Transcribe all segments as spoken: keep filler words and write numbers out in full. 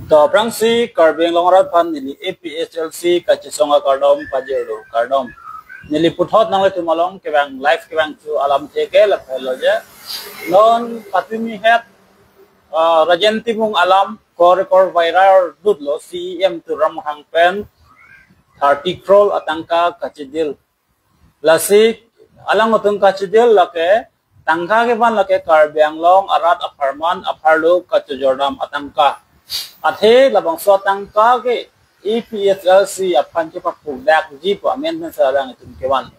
To aphrangsi Karbi Anglong arat aphan neli A P H L C kachesong akardom pajirlo, kardom. Neli puthot nanglitum along kevang live kevang chu alamthe ke lapu lo je. Non patumi het, ah, Rajen Timung alam kor kor viral dutlo, C E M Tuliram Ronghang pen thirty crore atangka kachedil. Lasi alangtum kachedil lake tangka kevan lake Karbi Anglong arat apharman apharlo kachojordam atangka. Athe labangso atangka ke A P H L C aphan kepapukdakji pu amen pen si alangtum kevan.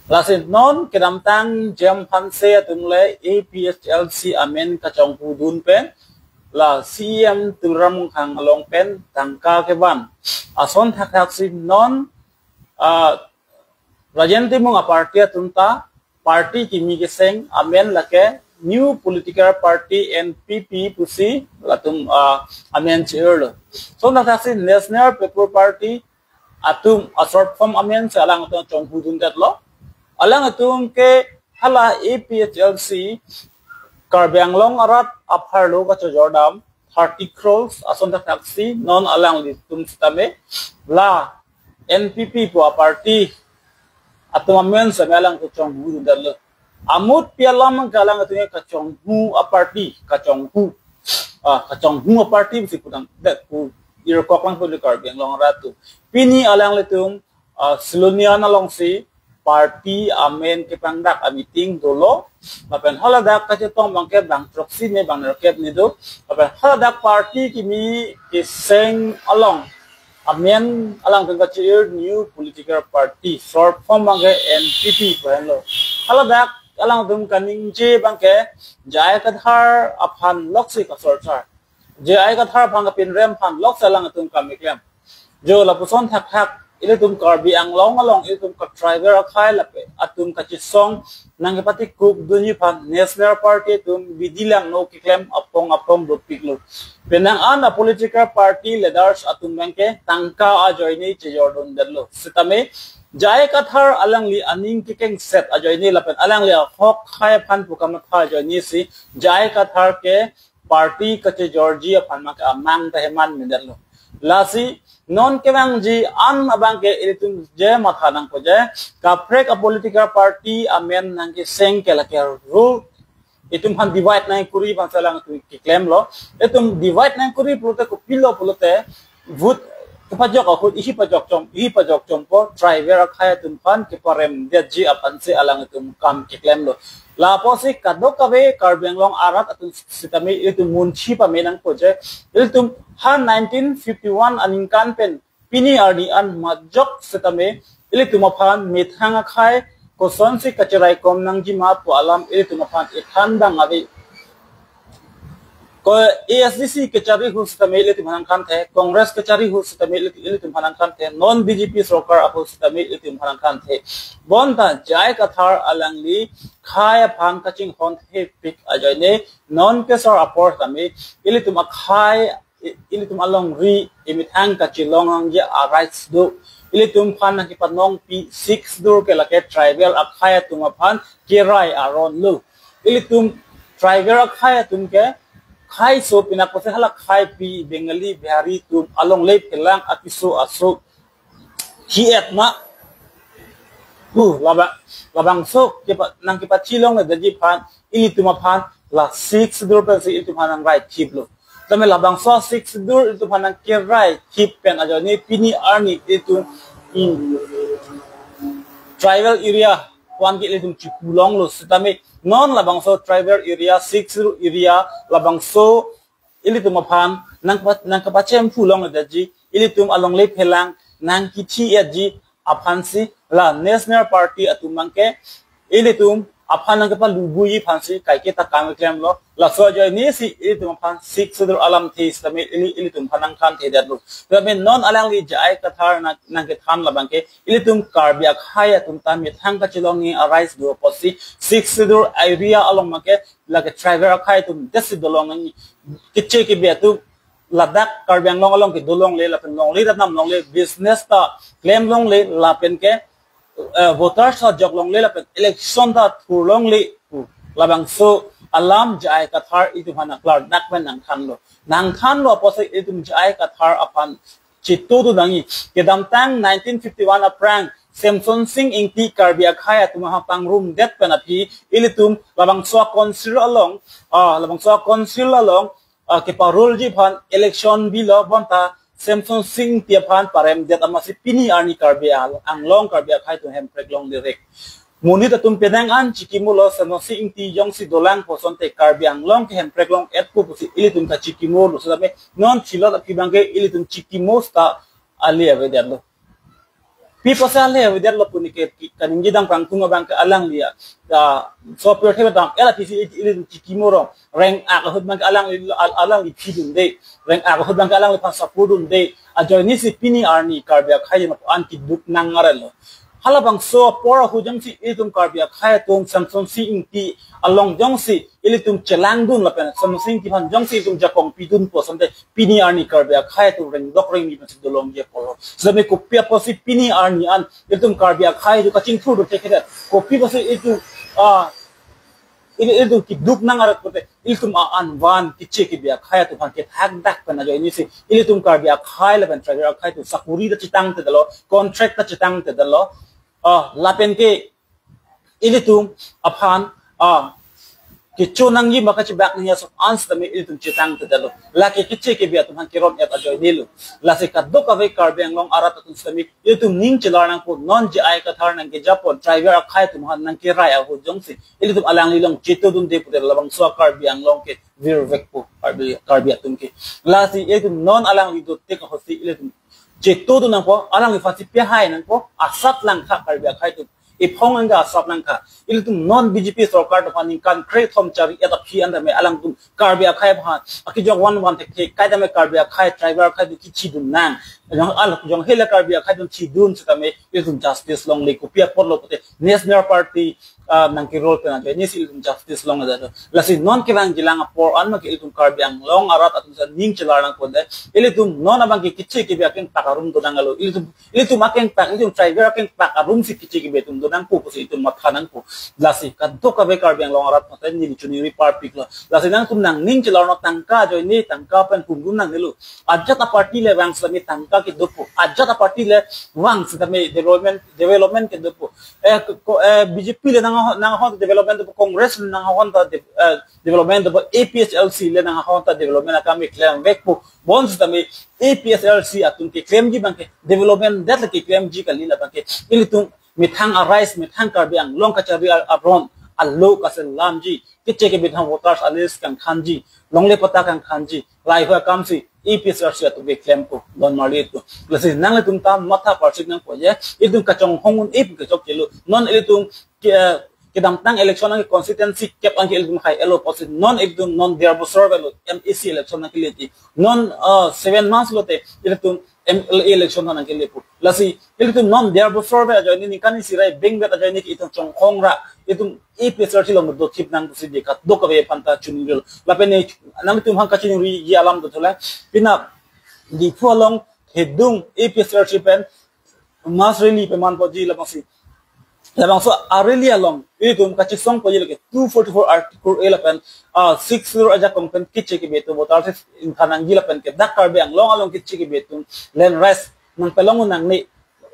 Lasi non kedamtang J M Hanse atum le A P H L C amen kachonghu dun pen la C E M Tuliram Ronghang along pen tangka kevan. Ason thakthak si non, ah, Rajen Timung aparty atum ta party kimi keseng amen lake New Political Party, N P P pusi latum, ah, amen che-irlo. Ason thakthak si National People Party atum a-short form amen si alangtum chonghu dundetlo. Alangtum ke hala A P H L C Karbi Anglong arat apharlo kachojordam thirty crores ason thakthak si non alanglitum sitame la N P P pu aparty atum amen sitame alangtum chonghu dundetlo. Amut pi alam ke alangtum kachonghu aparty, kachonghu. Ah, kachonghu aparty si pudang det pu irkok lang pu Karbi Anglong arat atum. Pini alanglitum, ah, Silonijan alongsi party amen kepangdak ameeting dolo. Lapen haladak kachetong abangke bang throksi ne bang nerkep ne do. Lapen haladak party kimi keseng along amen alangtum kache-ir New Political Party, short form abangke N P P pu henlo. Haladak alangtum kaningje abangke J I Kathar aphan loksi kasorchar, J I Kathar aphan kapinrem aphan loksi alangtum kam keklem. Jo lapuson thakthak ilitum Karbi Anglong along ilitum ka tribal akhai lapen atum kachesong nangkepatikuk dunji aphan National Party atum bidi langno keklem apong apong dopiklo. Penang an a-political party leaders atum abangke tangka ajoine chejor dundetlo. Sitame J I Kathar alangli aning kekengset ajoine lapen alangli ahok hai aphan pu kamatha ajoine si J I Kathar ke party kachejorji aphan mak amang ta heman mindetlo. Lasi non kevangji an abangke ilitum je matha nangpo je kaprek a-political party amen nangkeseng ke lake rule itum aphan divide nangkuri aphan si alangtum keklemlo. Itum divide nangkuri pulote kopilo pulote vote kepajok ahut isi pajok chom, isi pajok chompo tribal akhai atum aphan keparemdetji aphan si alangtum kam keklemlo. Lapusi kadokave Karbi Anglong arat atum sitame ilitum munchi pame nangpo je ilitum ha nineteen fifty-one aningkan pen pini arni an majok sitame ilitum aphan methang akhai kosonsi kacheraikom nangjima pu alam ilitum aphan ithan dang ave. Ko A S D C kachari ahut sitame ilitum aphan nangthanthe, Congress kachari ahut sitame ili- ilitum aphan nangthanthe, non B J P sorkar ahut sitame ilitum aphan nangthanthe. Bonta J I Kathar alangli khei aphan kachinghon thepik ajoine non kesor apor tame ilitum akhai i- ilitum alongri imethang kachelong nangji a-rights do. Ilitum aphan nangkepanongpi Sixth Schedule ke lake tribal akhai atum aphan kerai aron lo. Ilitum tribal akhai atum ke khei so pinak pusi hala khei pi Bengali Bihari atum alongle phelang apiso aso hi-et ma. Pu laba labangso kepa- nangkepachelongledetji aphan ilitum aphan la Sixth Schedule pensi ilitum aphan nangrai thiplo. Tame labangso Sixth Schedule ilitum aphan nangkerai thip pen ajoine pini arni ilitum, hmm, tribal area pu an ke ilitum chipu longlo sitame non labangso tribal area, Sixth Schedule area labangso ilitum aphan nangpa- nangkapachemphu longledetji, ilitum alongle phelang nangkithi-etji aphansi la National Party atum abangke ilitum aphan nangkepalubuji aphansi kaiketa kam keklemlo. Laso ajoine si ilitum aphan Sixth Schedule alamthe sitame ili- ilitum aphan nangthanthedetlo. Tame non alangli J I Kathar nang- nangkethan labangke ilitum Karbi akhai atum ta methang kachelongji a-rights do apotsi Sixth Schedule area along abangke lake tribal akhai atum detsi dolong nangji, keche kebe atum ladak Karbi Anglong along kedolongle lapen longle, ratnam longle, business ta klemlongle lapen ke, eh, voters ta joklongle lapen election ta thurlongle pu labangso alam J I Kathar itum aphan nangklardak pen nangthanlo. Nangthanlo apotsi itum J I Kathar aphan chetodun nangji. Kedamtang nineteen fifty-one aphrang Semsonsing Ingti Karbi akhei atum aphan pangrumdet pen aphi ilitum labangso a-council along, ah, labangso a-council along, ah, keparulji aphan election bilo bonta Semsonsing Ingti aphan paremdet amatsi pini arni Karbi Anglong Karbi akhei atum hemprek long direct. Monit atum penang an chikimolo Semsonsing Ingti jongsi dolang puson te Karbi Anglong ke hemprek long-etpo pusi ilitum ta chikimolo setame non chilot aphi abangke ilitum chikimo seta ale avedetlo. Pi apotsi ale avedetlo pu neli ke kaningje dam kangtung abangke alangli ya. Ya, so pirthe dam ela pisi ilitum chikimo rong. Reng-ak ahut abangke alangli al-, alangli phidunde. Reng-ak ahut abangke alangliphan support dunde. Ajoinesi pini arni Karbi akhei atum an keduk nang arlo. Halabangso apor ahut jongsi itum Karbi akhei atum Semsonsing Ingti along jongsi ilitum chelangdun lapen Semsonsing Ingti aphan jongsi itum jakong pidun puson te pini arni Karbi akhei atum rengdok rengni pensi dolongji apor. Setame kopi apotsi pini arni an itum Karbi akhei atum kachingthur do thekthe. Kopi apotsi itum, ah, ili, ilitum keduk nang arat pote ilitum a-an van keche kebe akhei atum aphan kethakdak pen ajoinesi ilitum Karbi akhei lapen tribal akhei atum sakuri ta chetangtedetlo, contract ta chetangtedetlo. Ah, lapen ke ilitum aphan, ah, kecho nangji ma kachebak nangji ason an setame ilitum chetangtedetlo. Lake keche kebe atum aphan keron-et ajoinelo. Lasi kadokave Karbi Anglong arat atum setame ilitum ning chelar nangpo, non J I Kathar nangkejapon, tribal akhei atum aphan nangkerai ahut jongsi ilitum alangli along chetodunde pute labangso a-Karbi Anglong ke virvekpo Karbi, Karbi atum ke. Lasi ilitum non alangli dotik ahutsi ilitum chetodun nangpo, alangliphan si pehai nangpo, asat langtha Karbi akhei atum. Ephong angga asat langtha. Ilitum non B J P sorkar atum aphan ningkan krethom chari-et aphi an tame alangtum Karbi akhei aphan akejok van van thekthe, kaita me Karbi akhei, tribal akhei atum kechidun nang. Jong al, jong hela Karbi akhei atum chidun setame ilitum justice longle, kopi apotlo pote National Party, ah, nangkerol pen ajoinesi ilitum justice longledet. Lasi non kevangjilang apor an ma ke ilitum Karbi Anglong arat atum si ning chelar nangpo de. Ilitum non abangke keche kebe akengpak arum do nanglo. Ilitum, ilitum akengpak, ilitum tribal akengpak arum si keche kebe atum do nangpo pusi itum matha nangpo. Lasi kadokave Karbi Anglong arat mate neli choningri parpiklo. Lasi nangtum nangning chelar non, tangka ajoine tangka pen pungrum nangnelo. Ajat a-party le vang setame tangka kedopo. Ajat a-party le vang setame development, development kedopo. Eh, ko, eh, B J P le nang, nanghon development dopo, Congress le nanghon ta de-, eh, development dopo, A P H L C le nanghon ta development akam keklemvekpo. Bonseta me A P H L C atum keklemji abangke development det le keklemji kali, labangke ilitum methang a-rice, methang Karbi Anglong kachari a-, aron alo kaselamji, keche kebe atum voters a-list kangthanji, longle patta kangthanji, lahai hui akam si A P H L C atum keklempo, don marli atum. Lasi nanglitum ta matha parsik nangpo je, itum kachonghong un-e pu kechokchelo. Non ilitum ke, kedamtang election nang constituency kep an ke ilitum hai elo apotsi non ilitum non der bosor avelo M A C election nangkeleji. Non, ah, seven months lote ilitum M L A election nangkelepo. Lasi ilitum non der bosor ave ajoine, ningkan isi ra bengvet ajoine ke itum chonghong ra, itum A P H L C along dothip nang pusi de kadokave aphanta choningrilo. Lapen ne nangtum aphan kachiningri alam dothulang. Pini Diphu along hedung A P H L C pen mass rally pemanpoji labangsi. Labangso a-rally along ilitum kachesongpoji lake two forty-four Article A lapen, ah, six zero ajakong pen keche kebe atum voters ingthan nangji lapen ke dak Karbi Anglong along keche kebe atum land rights nangpalong nangne,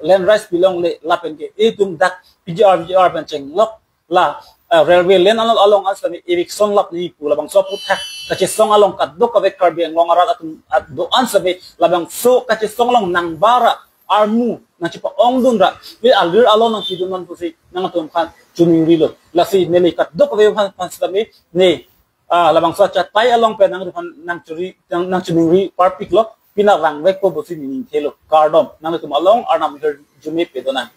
land rights pilongle lapen ke itum dak P G R, V G R pen chenglok la, ah, railway line along, along an setame eviction lap nangji pu labangso aphuthak kachesong along kadokave Karbi Anglong arat atum, ah, do-an setame labangso kachesong along nangbara armu nangchepa-ongdun ra, ili alir along nangpidun non pusi nangtum aphan choningrilo. Lasi neli kadokave aphan, aphan setame ne, ah, labangso achatai along pen nangtum aphan nangchuri, nang, nangchoningri parpiklo, pini vangvekpo pusi neli ningthelo. Kardom, nangtum along Arnam ahirjume pedonang.